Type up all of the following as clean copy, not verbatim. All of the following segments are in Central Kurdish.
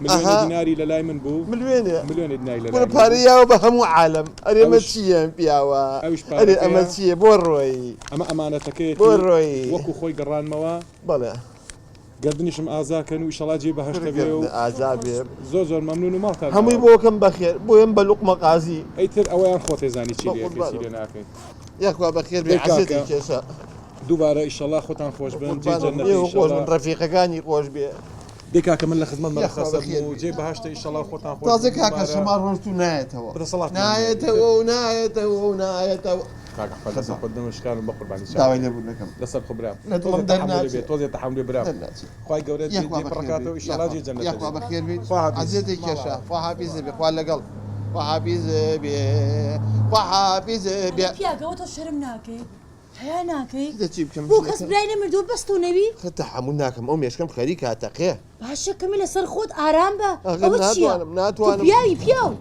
ملیۆنێ دیناری لە لای من بوو. ملیۆنێ؟ ملیۆنێ دیناری لە لای من بوو. پارەی یاوە بە هەموو عالەم. ئەرێ ئەمە چییە ئەم پیاوە؟ ئەویش ئەرێ ئەمە پارەکەیە. چییە؟ بۆ ڕۆیی؟ ئەمە ئەمانەتەکەیەتی بۆ ڕۆیی؟ وەکوو خۆی گەڕاندمەوە. بەڵێ. گەردنیشم ئازا کەن و ئیشەڵا جێی بەهەشتە بێ و گەردنت ئازا بێ. زۆر زۆر مەمنوون و ماڵتان هەمووی ئاوا بۆ بێ. کەم بەخێر. بۆیەم بە لوقمە قازی. ئیتر ئەوەیان خۆت ئەزانی چی بە لێ ئەکەی چی قوربانم. لێ ناکەی. یاخوا بەخێر بێی دەی عەزێتی کاکە کێشە. دووبارە ئیشەڵا خۆتان خۆش بن جێی بەقوربانم جەنەتە ئێوە خۆش ئیشەڵا. بن ڕەفیقەکانی خۆش بێ. دەی کاکە من لە خزمەت یاخوا مەرەخەسە بەخێر بم و بێی. جێی بەهەشتە ئیشەڵا خۆتان خۆش تازە بن کاکە دووبارە شەماڵ ڕۆشت و نایەتەوە. بەدەسەڵاتمان نییە ئیتر. نایەتەوە و نایەتەوە و نایەتەوە. کاک ئەحمەد لەسەر خۆت دەمم شکاندم بەقوربانی چاوت. داوای لێبوردن دەکەم. لەسەر خۆ برام. لە دڵم تۆزێ تەحەمولی بێ دەرناچێ. تۆزێ تەحەمولی برام. دەرناچێ. خوای گەورە جێ یاخوا جێ بەخێر پڕکاتەوە بێیت. ئیشەڵا یاخوا جێ جەنەتە یاخوا بێ. بەخێر بێیت. خواحافیز. عەزێتێ کێشا. ماڵئاوا. خواحافیز بێ. خوا لەگەڵ. خواحافیز بێ. خواحافیز بێ. ئەرێ پیاگەوە تۆ شەرم ناکەی؟ حەیا ناکەی؟ دە چی بکەم بۆ کەس ژنەکەم؟ برای نەمردووە بەس تۆ نەبی؟ خە تەحەمول ناکەم ئەو مێشکەم خەریکە ئەتەقێ. باشە کەمێ لەسەر خۆت ئارام بە ئاخر ئەوە چییە؟ ناتوانم تۆ ناتوانم. پیاوی پیاو.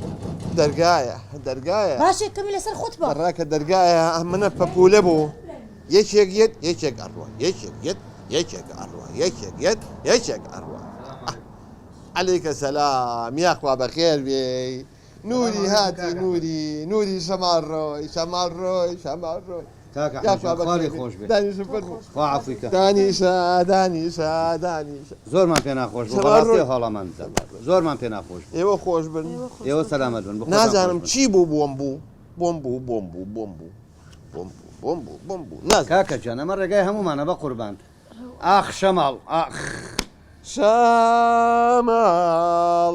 دەرگایە دەرگایە. باشە کەمێ لەسەر خۆت بە. ڕاکە دەرگایە ئەمنە پەپوولە بوو یەکێک یەت یەکێک ئەڕوا یەکێک یەت یەکێک ئەڕوا یەکێک یەت یەکێک ئەڕوا. عەلەیکە سەلام یاخوا بەخێر بێی. سلام نوری علیکم هاتی کاک ئەحمەد. نوری نوری شەماڵ ڕۆی شەماڵ ڕۆی شەماڵ ڕۆی کاک ئەحمەد یاخوا جان خوا بەخێر لێ بێی خۆش بێ. دانیشە تۆ فەرموو خۆش خوا عەفوی کە. دانیشە دانیشە دانیشە زۆرمان پێ ناخۆش بوو شەماڵ بەڕاستی ڕۆی هەڵەمان دا شەماڵ ڕۆی زۆرمان پێ ناخۆش بوو. ئێوە خۆش بن. ئێوە خۆش ئێوە بن کاک. سەلامەت بن بەخۆتان خۆش نازانم بن. چی بوو بۆم بوو بۆم بوو بۆم بوو بۆم بوو بۆم بوو بۆم بوو بۆم بوو نازانم کاکە گیان ئەمە ڕێگای هەموومانە بەقوربان ئاخ شەماڵ ئاخ. شەماڵ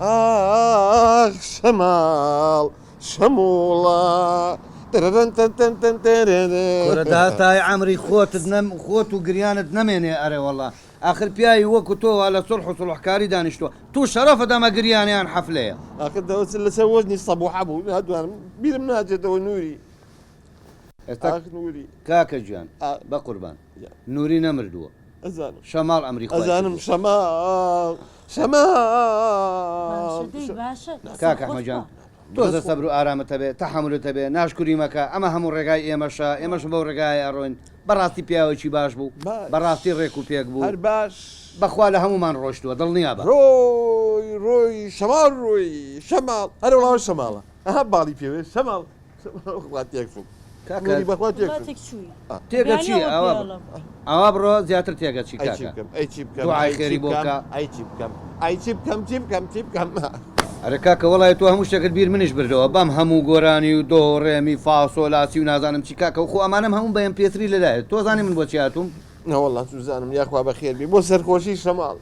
ئاخ شەماڵ شەموڵە تەرەرەن تەن تەن تەن تەرەرە. کورە داتای عەمری خۆتت نەم خۆت و گریانت نەمێنێ ئەرێ وەڵا ئاخر پیاوی وەکو تۆ وا لە سوڵح و سوڵحکاری دانیشتوە تو شەرەفت ئەمە گریانە یان حەفلەیە. ئاخر دەوە چ لەسەر وەزنی سەبوحە بوو ناتوانم بیرم ناچێتەوە نوری. ئێستا ئاخ نوری. کاکە گیان ئا. بەقوربان گیان. نوری نەمردووە. ئەزانم. شەماڵ ئەمری خوای ئەزانم کردووە. شەماڵ شەماڵ باشە دەی باشە لەسەر کاک خۆت ئەحمەد بە. گیان تۆزە سەبر و ئارامت هەبێ تەحەمولت هەبێ ناشکوری مەکە ئەمە هەموو ڕێگای ئێمەشە ئێمەش بەو ڕێگایە ئەڕۆین بەڕاستی پیاوێکی باش بوو باش. بەڕاستی ڕێک و پێک بوو هەر باش. بەخوا لە هەموومان ڕۆشتووە دڵنیا بە. ڕۆی ڕۆی شەماڵ ڕۆی شەماڵ ئەرێ وەڵا ئەوە شەماڵە ئەها باڵی پێوەیە شەماڵ. بەخوا تێکچووم. کاکە نوری بەخوا وەڵا تێکچووم. تێکچووی. تێگەچی بەیانی ئەوە ئاوا پێڵم. ئاوا بڕۆ زیاتر تێگەچی ئەی چی کاکە بکەم ئەی چی بکەم دوعای ئەی چی خێری بۆ بکەم بکە. ئەی چی بکەم ئەی چی بکەم چی بکەم چی بکەم. ئەرێ کاکە وەڵای تۆ هەموو شتێکت بیر منیش بردەوە بەم هەموو گۆرانی و دۆ ڕێمی فاسۆ لاسی و نازانم چی کاکە خۆ ئەمانەم هەموو بە MP3 لەلایە تۆ زانی من بۆچی هاتووم؟ نەوەڵا چوزانم یاخوا بەخێر بی بۆ سەرخۆشی شەماڵ.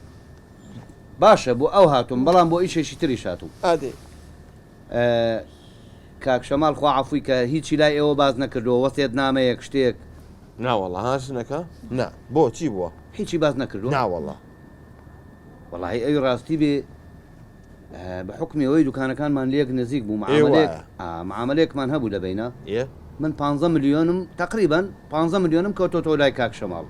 باشە بۆ ئەو هاتووم بەڵام بۆ ئیشێکی تریش هاتووم. ئادەی. کاک شەماڵ خوا عەفوی کە هیچی لای ئێوە باس نەکردووە وەسێت نامەیەک شتێک. ناوەڵا ها ژنەکە نا بۆ چی بووە؟ هیچی باس نەکردووە؟ ناوەڵا. وەڵاهی ئەوی ڕاستی بێ بە حوکمی ئەوەی دوکانەکانمان لێک نزیک بوو معامەلەیەک معامەلەیەکمان هەبوو لە بەینا من پانزە ملیۆنم تەقریبەن پانزە ملیۆنم کەوتۆتەوە لای کاک شەماڵ.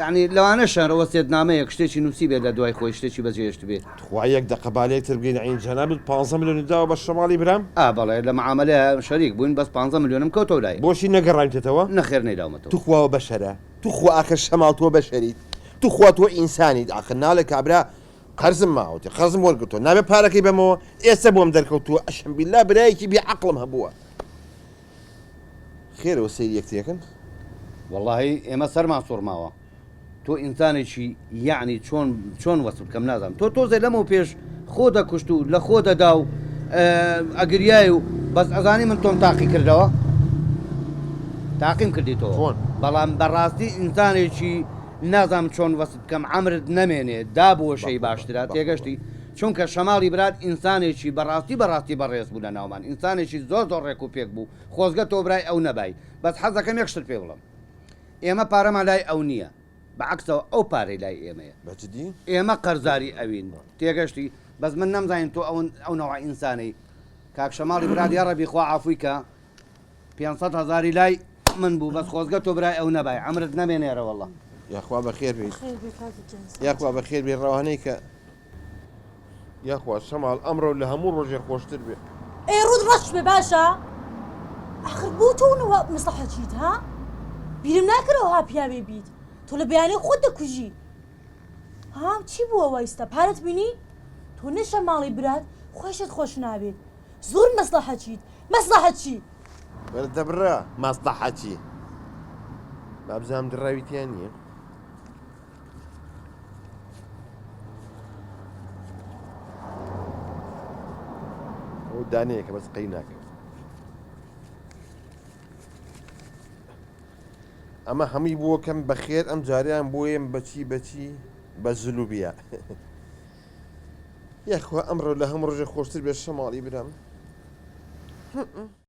یەعنی لەوانەشە وەسێتنامەیەک شتێکی نووسیبێت لە دوای خۆی شتێکی بەجێهێشتبێ. تخوا یەک دەقە با لێکتر بگەین عەین جەنابت پانزە ملیۆنت داوە بە شەماڵی برام؟ ئا بەڵێ لە معامەلەیا شەریک بووین بەس پانزە ملیۆنم کەوتەوە لای. بۆچی نەگەڕاویتەتەوە؟ نەخێر نەیداومەتەوە. توخوا وە بەشەرە توخوا ئاخر شەماڵ تۆ بەشەریت توخوا تۆ ئینسانیت ئاخر ناڵێ کابرا قەرزم ماوەتێ قەرزم وەرگرتووە نابێ پارەکەی بەمەوە ئێستا بۆم دەرکەوتووە ئەشەمبیلا برایەکی بێ عەقڵم هەبووە. خێرەوە سەیری یەکتری ئەکەن. وەڵاهی ئێمە سەرمان سوڕماوە تۆ ئینسانێکی یەعنی چۆن چۆن وەسف بکەم نازانم تۆ تۆزێ لەمەو پێش خۆ دەکوشت و لە خۆ دەدا و ئەگریای و بەس ئەزانی من تۆم تاقی کردەوە تاقیم کردیتەوە چۆن؟ بەڵام بەڕاستی ئینسانێکی نازانم چۆن وەسف بکەم عەمرت نەمێنێ دابوەشەی بەقوربان باشترە بەقوربان. تێگەشتی چونکە شەماڵی برات ئینسانێکی بەڕاستی بەڕاستی بەڕێز بوو لە ناومان ئینسانێکی زۆر زۆر ڕێک و پێک بوو خۆزگە تۆ برای ئەو نەبای بەس حەزەکەم یەک شتت پێ بڵێم ئێمە پارەمان لای ئەو نییە بە عەکسەوە ئەو پارەی لای ئێمەیە بە جدی؟ ئێمە قەرزاری ئەوین تێگەشتی بەس من نەمزانی تۆ ئەو ئەو نەوعە ئینسانەی کاک شەماڵی برات یاڕەبی خوا عافوی کە 500 هەزاری لای من بوو بەس خۆزگە تۆ برای ئەو نەبای عەمرت نەمێنێ ئەرەوەڵا. یاخوا بەخێر بێیت. بەخێر بێی کاکە گیان. یاخوا بەخێر بێی ڕەوانەی کە. یاخوا شەماڵ ئەمڕۆ لە هەموو ڕۆژێ خۆشتر بێ. ئەی ڕووت ڕەش بێ باشە ئاخر بۆ تۆ نەوە مەسڵەحەچیت ها بیرم ناکرد ئەوها پیاوێ بیت تۆ لە بەیانی خۆت دەکوژی ها چی بووە وایستە پارەت بینی؟ تۆ نە شەماڵی برات خۆیشت خۆش ناوێت زۆر مەسڵەحەچیت مەسڵەحەچی. وەرە دەبڕە مەسڵەحەچی با بزانم دڕاوی تیا نییە. ئەو دانەیەکە بەس قەی ناکەم. ئەمە هەمووی بۆ کەم بەخێر ئەم جاریان بۆیەم بەچی بەچی بە زلوبیا یاخوا ئەمڕۆ لە هەموو ڕۆژێ خۆشتر بێ شەماڵی برام.